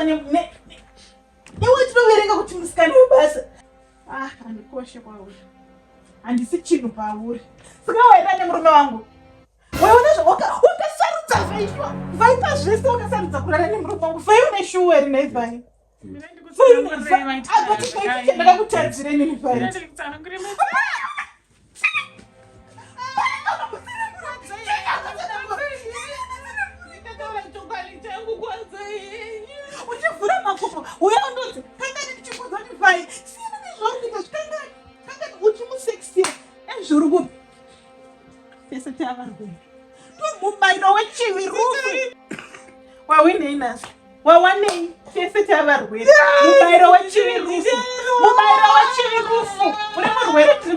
Iwe tinoverenga kuti musikana webasa. Ah, handikoshe kwauri. Handisi chinhu pauri. Saka waida nemurume wangu. Waiona wakasarudza zvaitwa. Vaita zvese wakasarudza kurara nemurume wangu. Vai une shuwa here nhai Vai? Ndakakutadzira inini Vai. Uchivhura makumbo uya undodzi kangani ndichikuudza kuti Vai siyana nezvauri kuita zvikangani kangani uchimuseksira ezvuri kupi tese tavarwere mubayiro wechivi rufu wawinei nazvo wawanei tese tavarwere mubayiro wechivi rufu mubayiro wechivi rufu uri murwere tiri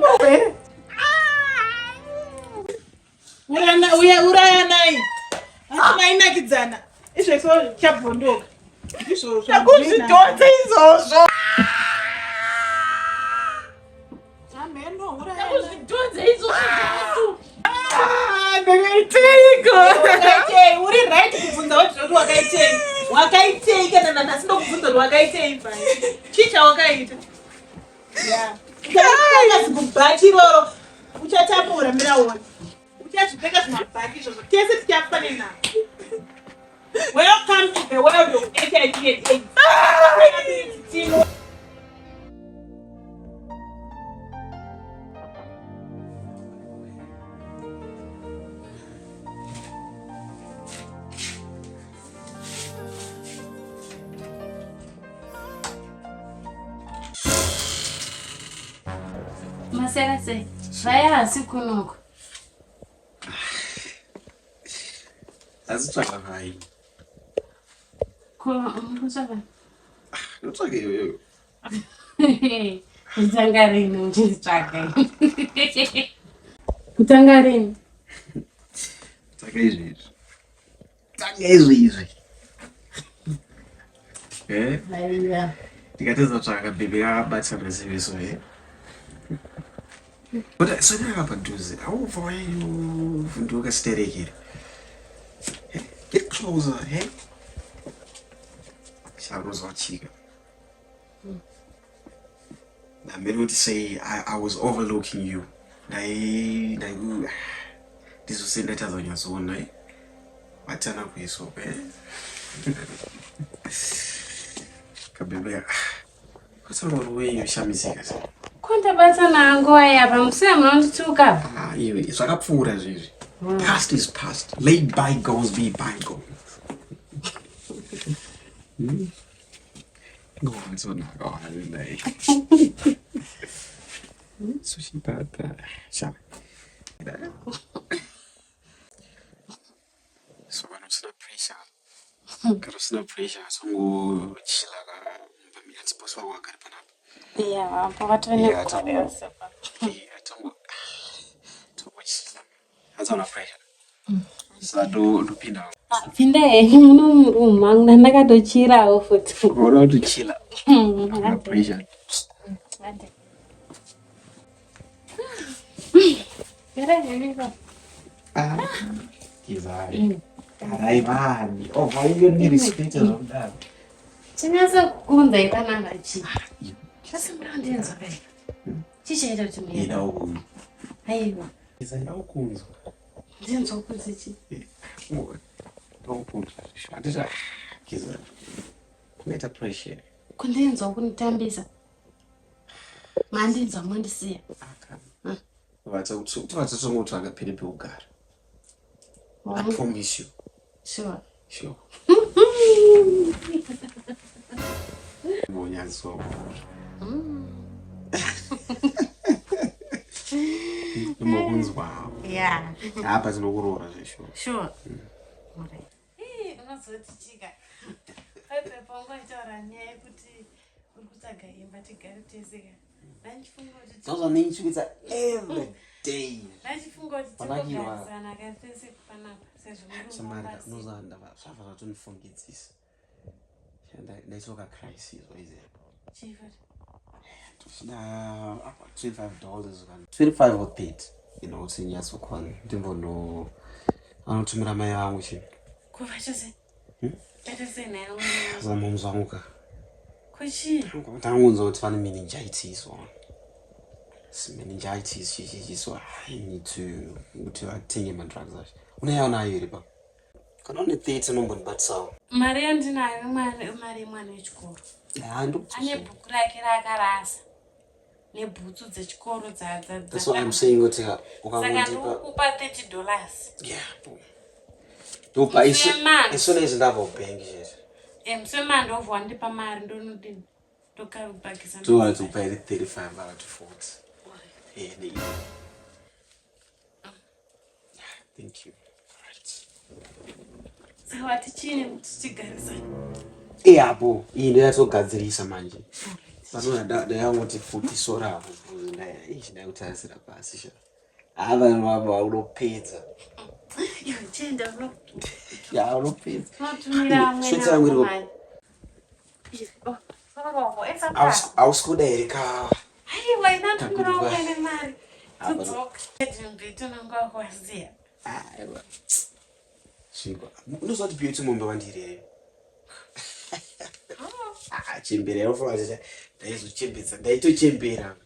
murwere urayanai asi mainakidzana izvezvo chabvondoka ndizvozvo takuzvidhonza izvozvo Takuzvidhonza izvozvo. Ah, ndakaiteiko? Wakaitei? Uri right kubvunza kuti zvoti wakaitei. Wakaitei kana nanhasi ndokubvunza kuti wakaitei pai. Chii chawakaita? Yeah. Uchapfeka zigubhachi iroro. Uchatambura mira uone. Uchazvipfeka zvimabhaki izvozvo. Tese tichafa nenhamo. Welcome to the world of HIV and AIDS. Ah! Masera sei? Vaya hasi kunoko. Asi tsvaka vai. Ko mukutsvaka? Ndotsvaka iyoyo. Kutanga rini uchinditsvaga? Kutanga rini? Tsvaka izvezvi. Tanga izvi izvi. Eh? Aiwa. Tikatedza tsvaka bhebhi rakabata maziviso eh? But sonyaka padhuze aubva waiovhunduka siterekere. Eh, get closer, hey? Charuzochika. Ndamiri kuti sei I was overlooking you. Ndai ndai ndizvo sei ndaitadza kunyatsoona eh? Vatana kuiso eh? Kabebe kutsaura wenyu shamisika sei. Ko ndabatana nguva yapa musiya munondituka. Ah, iwe zvakapfuura zvezvi. Past is past. Let bygones be bygones. Hmm? Ngowazonaka naye. Sushipata. Sha. So kana usina pressure. Kana usina pressure songochila ka mba boss wako agari panapa. Yeah, apo vatove Yeah, nekugara. Yeah, tongo tongochila. Hanzi pressure. Saka ndopinda. Pinda henyu muno muroom mangu ndandakatochirawo futi. Unoda kutochila. Hauna pressure. Gara henyu ipapo. Ah. Izai. Garai vani. Oh, why you need respect zvakudaro? Chinyatsa kukunza ipanapa chi. Asi muda kundinzwa kai. Chichaita kuti muende. Ida ukunzwa. Aiwa. Izai ukunzwa. Ndinzwa kuti chi. Ukunzwa. Handiti kiza. Kunoita pressure. Kundinzwa kunitambisa. Mandinzwa mondisiya. Aka. Vatsotsongotsvaga pere pekugara. I promise you. Sure. Sure. Mbonyatso. Ndimokunzwawo. Yeah. Apa tinokuroora zveshuwa. Sure. Alright. Ii, unozoti chika. Pepe pangu aitaura nyaya yekuti uri kutsvaga imba tigare tese ka. Ndandichifunga kuti Ndozvandichiita every day. Ndandichifunga kuti Panakirwa. tingogarisana ka tese panapa sezvo muri Samari mumba unozanda zvabva zvatondifungidzisa. Ndaitsoka crisis waiziva. Chii futi? Tochida apa $25 kana 25 or 30 you know kuti nyatsokwana ndimbono anotumira mai vangu chi Kuva chose. Hmm? Zama zvangu ka. Kuchii? Ndangonzwa kuti vane meningitis or meningitis chichichi so I need to kuti vatenge madrugs acho. Unayaonayo here pa? Kana une 30 unombondibatisawo. Mari yandinayo mari yemwana wechikoro. Ane bhuku rake raakarasa. Nebhutsu dzechikoro That's what I'm saying kuti ukangondipa. Ndikupa $30. Yeah. Ndopa isu isu nezvi ndabva kubank chete. Eh musi ndobva wandipa mari ndonodini? Ndokabhagisa. Towa kupa iri 35 kana to 40. Eh ne. Thank you. Right. Saka wati chii kuti tigarisane? Iyapo, iyi ndoyatogadzirisa manje. Pano ndayangoti futi sora apo ndaikutarisira pasi sha. Ava vava unopedza. Iwe chienda uno. Ya unopedza. Unotumira vamwe. Switch yangu iri. Hausi kuda here ka? Aiwa inotumira vamwe mari. Tudzoka. Mbiti unonga waziya. Aiwa. Zvigwa. Unoziva kuti Beauty mombe wandiri here? Ah, chembera inofanira kuti ndaizochembedza, ndaitochembera.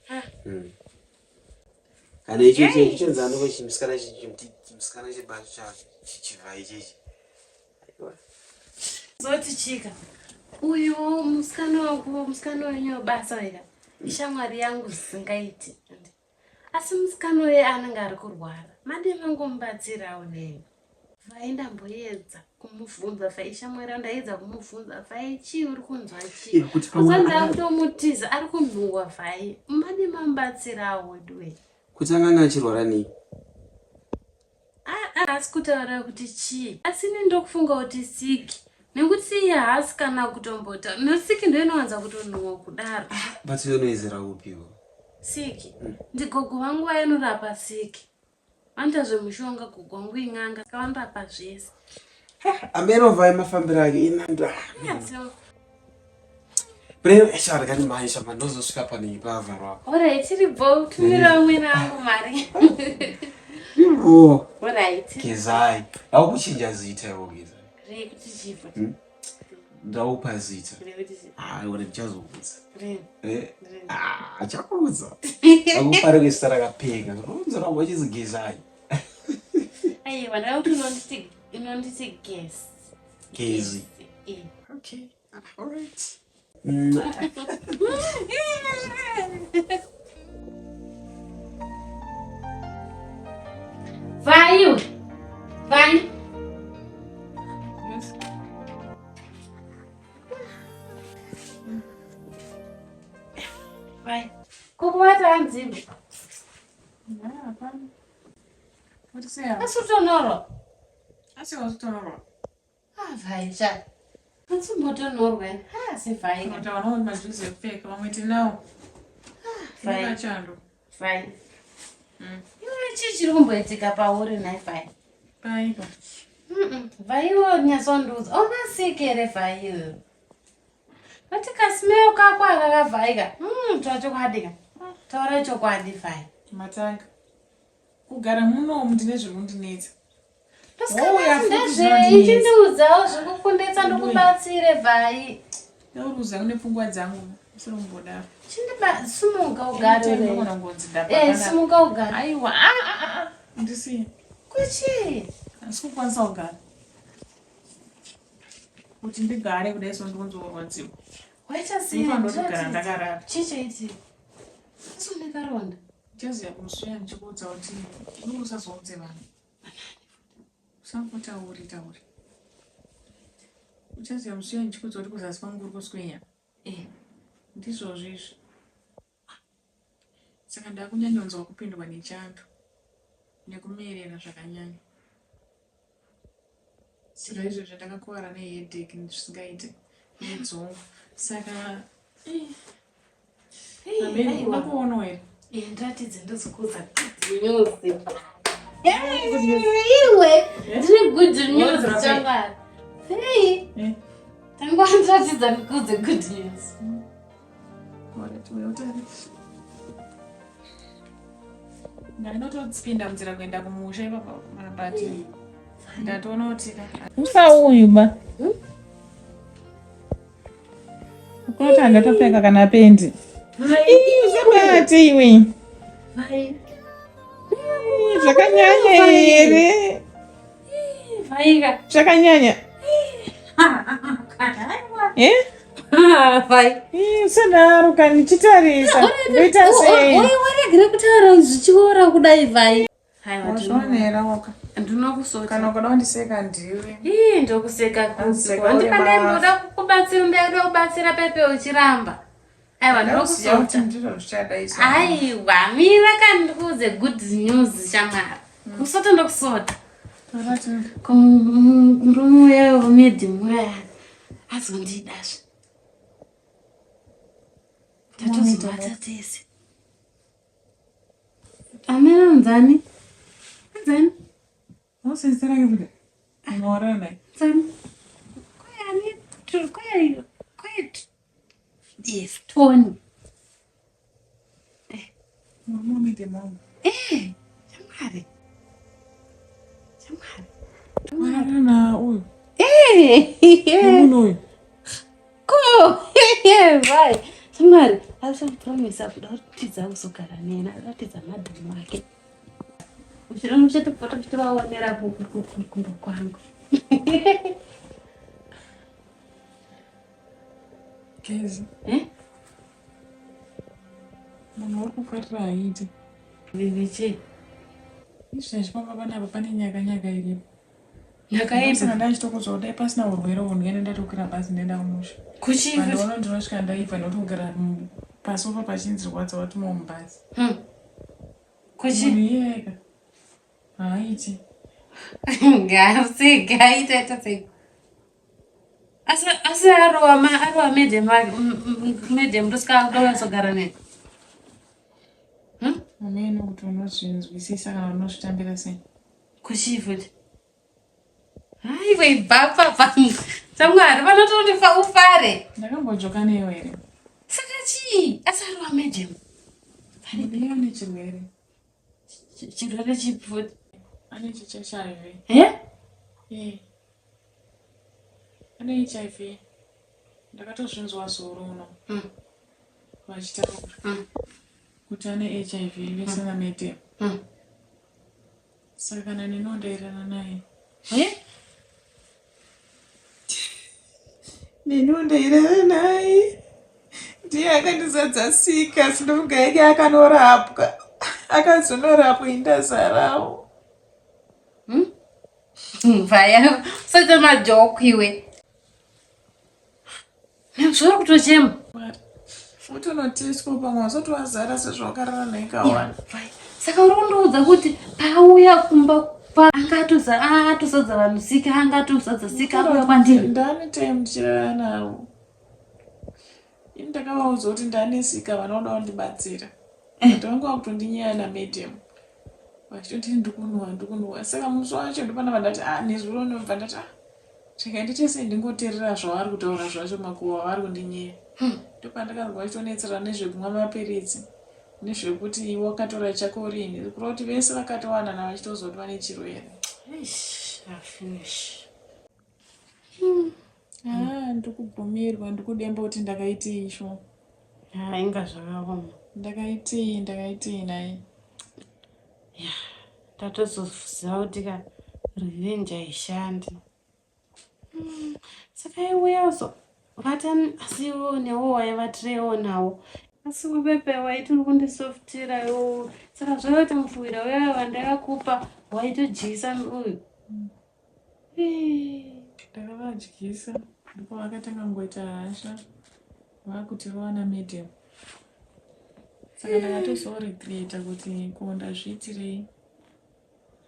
Kana icho chinzi anoko chimusikana chimusikana chebacho chacho chivha ichechi. Zoti chika. Uyu musikana wangu, musikana wenyu webasa wega. Ishamwari yangu zvisingaiti. Asi musikana uye anenge ari kurwara. Madi mangomubatsirawo nei. Vai ndamboedza kumubvunza vai shamwari yangu ndaedza kumubvunza vai chii uri kunzwa chii. Usati kutomutiza ari kunhuhwa vai. Madi mamubatsirawo weduwe. Kuti anganga achirwara nei? Haasi kutaura kuti chii. Asi ini ndokufunga kuti siki. Nekuti iye haasi kana kutombota. Nosiki ndo inowanza kutonhuhwa kudaro. But unoizera upiwo? Siki. Ndigogo vangu vainorapa siki. Vanoita zvemushonga gogo vangu in'anga saka vanorapa zvese. Ameno vai mafambiro ake inando. Pre shara kani mai shama ndozosvika pane pavharwa apa. Alright, tiripo tumira vamwe vangu mari. Ripo. Alright. Gezai. Ndakuchinja zita iwe Gezai. Rekuti chipo. Ndaupa zita. Rekuti chipo. Ah, iwe ndichazokuudza. Re. Eh. Ah, achakuudza. Akupare kuisa rakapenga. Unonzi ramba uchizi Gezai. Aiwa, ndakuti unonditi unonditi gesi. Gezi. Eh. Okay. All right. Vai, iwe. Vai. Yes. Vai. Kukubata hanzibo. Hapana. Kuti sei? Asi utonorwa. Asi watotorwa. Ah, vai cha. Asi umbotonorwa. Ah, sivai. Kutaura kuti majuzi ekupfeka vamwe tinawo. Vai. Chando. Vai. Iwe chii chiri kumboitika pauri nhai vai? Paipa. Vaiwo nyatsondiudza. Una siki here vai iwewe? Vati kasimeo kako aka kavhaika. Taura chokwadi ka. Taura chokwadi vai. Matanga. Kugara munomu ndine zviri kundinetsa. Ndezvei chindiudzawo zvekukundetsa ndikubatsire vai. Ndauruza kune pfungwa dzangu usiri kumbodaro. Chindiba sumuka ugare. Ndinogona kunzi ndabva Eh, panapa. sumuka ugare. Aiwa. Ah, ah, ah, ah. Ndisiye. Kuchii? Handisi kukwanisa kugara. Kuti ndigare kudai so ndikunzorwadziwa. Waita sei? Ndinofanira kugara ndakarara. Chii chaitika? Asi une karonda. Ndichaziva kumuswera ndichikuudza kuti uri usazoudze vanhu. Usangotauri tauri. Uchaziva muswera ndichikuudza kuti kuzasi kwangu kuri kuswenya. Eh. Ndizvozvo izvi. Saka ndakunyanyonzwa kupindwa nechando nekumerera zvakanyanya. Saka izvozvo ndakakuvara neheadache zvisingaite nedzungu. Saka Aiwa. unokuonawo here? Eh, ndiratidze ndozikuudza good news. Iwe, ndine good news changwari. Sei? Eh. Tanga wandiratidza ndikuudze good news. Alright, uya utare. Ndinotopinda munzira kuenda kumusha ipapa but ndatoona kuti Usauyu ba. Koti handatopfeka kana pendi. Usabate iwe. Zvakanyanya here? Vaika. Zvakanyanya. Eh? Vai. Usadaro kani chitarisa. Ndoita sei? Waregere kutaura zvichiora kudai vai. Wazvionera waka. Ndinokusota. Kana ukada kundiseka ndiwe. Ii ndokuseka Andiseka kupi. uri Ndikandaimbona kukubatsira ndaida kubatsira pepe uchiramba. Aiwa ndinokusota. Ndizvo zvichadai. Aiwa mira kani ndikuudze good news shamwari. Kusota ndokusota. Ko murume uya wemedhi uya azondidazve. Tatozobata tese. Amene nzani? Nzani? Usisira kuti unoorana naye. Nzani? Kwayani? Kwaya kwaya Yes, Tony. Murume wamedhi wangu. Eh, shamwari. Shamwari. Warana uyu. Eh. Nemunhu uyu. Ko. Vai. Shamwari, arikupromisa kuda kutiza kuzogara nena, aratidza madhamu ake. Uchitopota uchitovaonera kumba kwangu. Kezi. Eh? Munhu uri kufarira haiti. Vivichi. Izvezvi pamba panapa pane nyaka nyaka iripo. Nyaka ipi? Saka ndachitokuudza dai pasina urwere uhwu ndingaenda ndatokwira bhazi ndaenda kumusha. Kuchii? Pandiona ndinosvika ndaibva ndotogara pasofa pachinzi rwadza watuma mubhazi. Kuchii? Munhu iyeka. Haaiti. Ngasika aita sei? Asi asi arowa ma arowa madam madam ndosika ndozogara naye. Amene kuti unozvinzwisisa kana unozvitambira sei. Kuchii futi? Haiwa ibva pa. Shamwari vanotondifa ufare. Ndakambojoka newe here. Saka chii? Asi arowa madam. Munhu iye ane chirwere. Chirwere chipi futi? Ane chiHIV. Eh? Eh. Ane HIV. Ndakatozvinzwa zuro uno. Vachitaura. Kuti ane HIV vese namadam. Saka kana neni ndairana naye. Eh? Neni ndairana naye. Ndiye akandizadza sika asi ndofunga yake akanorapwa. Akazonorapwa indazarawo. Vaya, usaita majoki iwe. Zvauri kutochema. Utonoteswa pamwe wasati wazara sezvawakarara naye kawanda. Saka uri kundiudza kuti pauya kumba anga atozadza vanhu sika, anga atozadza sika akuya kwandiri. Ndane time ndichirara navo. Ini ndakavaudza kuti ndane sika vanoda kundibatsira. But vanga vakutondinyaya namedam. Vachitoti ndikunhuwa ndikunhuwa. Saka musi wacho ndopana vandati ah nezuro ndobva ndati ah rega ndiite sei ndingoteerera zvavari kutaura zvacho makuhwa avari kundinyeya. Ndopandakanzwa vachitonetsera nezvekumwa mapiritsi nezvekuti iwe wakatora chako rini. Kureva kuti vese vakatowanana vachitozoti vane chirwere. Eish, finish. Ah, ndikubvumirwa ndikudemba kuti ndakaitei sho. Ah, inga zvakaoma. Ndakaitei ndakaitei naye. Ya, ndatozoziva kuti ka revenge haishandi. Saka iuya uzo vata asi iwewo newo waivatirewo nawo. Asi upepe waiti uri kundisoftira iwowo. Saka zvaiva kuti mupfuwira uya wandakakupa waitodyisa uyu. Ndakavadyisa ndipo vakatanga kungoita hasha vakutirova namedam. Saka ndakatozoregreta kuti ko ndazviitirei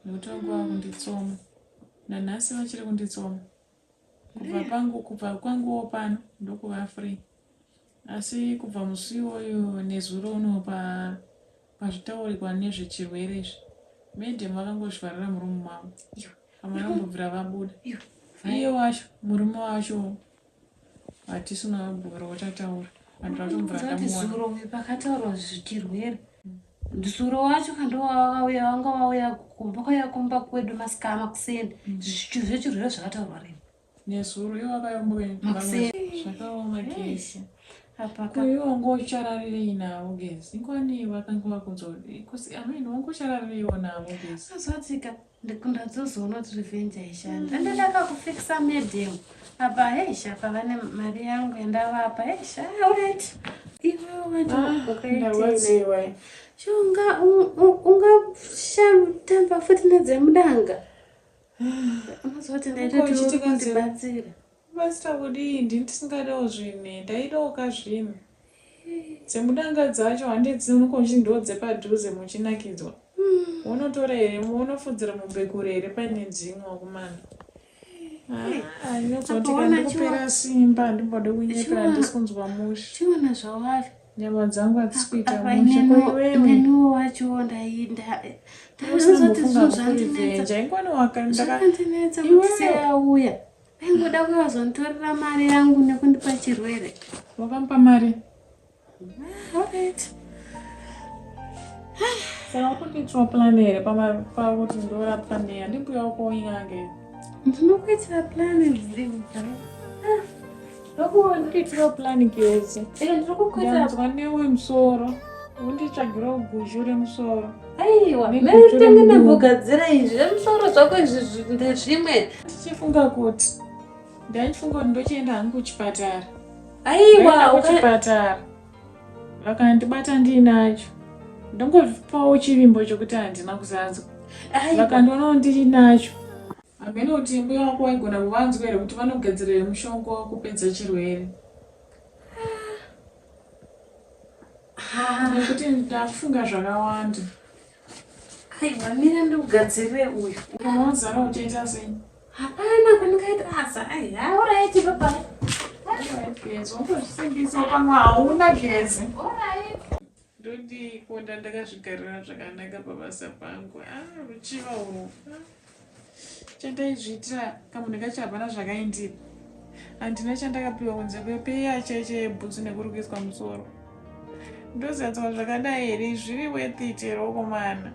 nekuti vanga vakunditsoma. Nanhasi vachiri kunditsoma. Kubva pangu kubva kwanguwo pano ndokuva free. Asi kubva musi iwoyo nezuro uno pazvitaurikwa nezvechirwere izvi madam vakangozvivharira murumu mavo. Havana kumbobvira vabuda. Iye wacho murume wacho hatisina kubvira tataura. Vanhu vatombobvira tamuona. Zuro uyu pakataurwa zvichirwere. Zuro wacho kandowauya vanga vauya kumba kwauya kumba kwedu masikama kuseni. Zvechirwere zvakataurwa rini. Nezuro iwo vakayomboenda. Makuseni. Zvakaoma kesi. Apa ka. Ko iwe wanga uchararirei navo gezi? Ingwani vakanga vakunzwa because I mean wanga uchararireiwo navo gezi? Azotsika ndadzozoona kuti revenge haishandi. Ende ndakakufikisa medium. Apa heish apa vane mari yangu yandavapa heish. Ah, alright. Iwe wacho Ah, ukaitei? ndarwadziwa. Sho unga ungashatamba futi nedzemudanga. Unozoti ndaita Ko kuti uri uchitika kundibatsira. Batsira kudii ndini tisingadawo zvinhu ndaidawo ka zvinhu. Dzemudanga dzacho handidzi unenge uchiti ndo dzepadhuze muchinakidzwa. Unotora here unofudzira mombe kure here paine dzimwe wakumana. Ah, ndinozoti Apa ona ndikupera simba handimbode kunyepera Chiwa- handisi kunzwa mushe. Chiona zvawavi. Nyama dzangu hadzisi kuita Apa mushe ko iwewe. neniwo wacho ndainda ndaizoti zvinhu zvandinetsa. Usambofunga ingwani wakandaka Zvakandinetsa kuti Iwewe- sei auya. Aingoda kuya kuzonditorera mari yangu nekundipa chirwere. wakamupa mari. Ah, alright. Saka wakundiitirawo plan here pakuti ndorapwa nei handimbuya wako inyange. Ndinokuitira plan dzimba. Ndakundiitirawo plan gezi. Ero ndinokukuitira Ndanzwa newe musoro. Unditsvagirawo guzhu remusoro. aiwa. Neguchu Mene tenge remudumbu. ndambogadzira izvi zvemusoro zvako izvi ndezvimwe. Tichifunga kuti ndaichifunga kuti ndochienda hangu kuchipatara. Aiwa Ndaenda kuchipatara. Vakandibata ndiinacho. Ndongopawo chivimbo chokuti handina kuzadzwa. Aiwa. Vakandionawo ndiinacho. Hameno kuti mbuya wako waigona kuvanzwa here kuti vanogadzira here mushonga wekupedza chirwere. Ah, Nekuti ndafunga zvakawanda. Aiwa mira ndikugadzirire uyu. Unozara uchiita sei? Hapana kwandingaita asa. Ai, alright bye bye. Gezi, wongozvisimbisa pamwe hauna gezi. Alright. Ndodii konda ndakazvigarira zvakanaka pabasa pangu. Ah, ruchiva urwu. Ah. Chandaizviitira kamunhu kacho hapana zvakaindipa. Handina chandakapiwa kunze kwepeya chaicho yebhutsu nekurukiswa musoro. Ndozadzwa zvakadai here zviri worth it here okomana?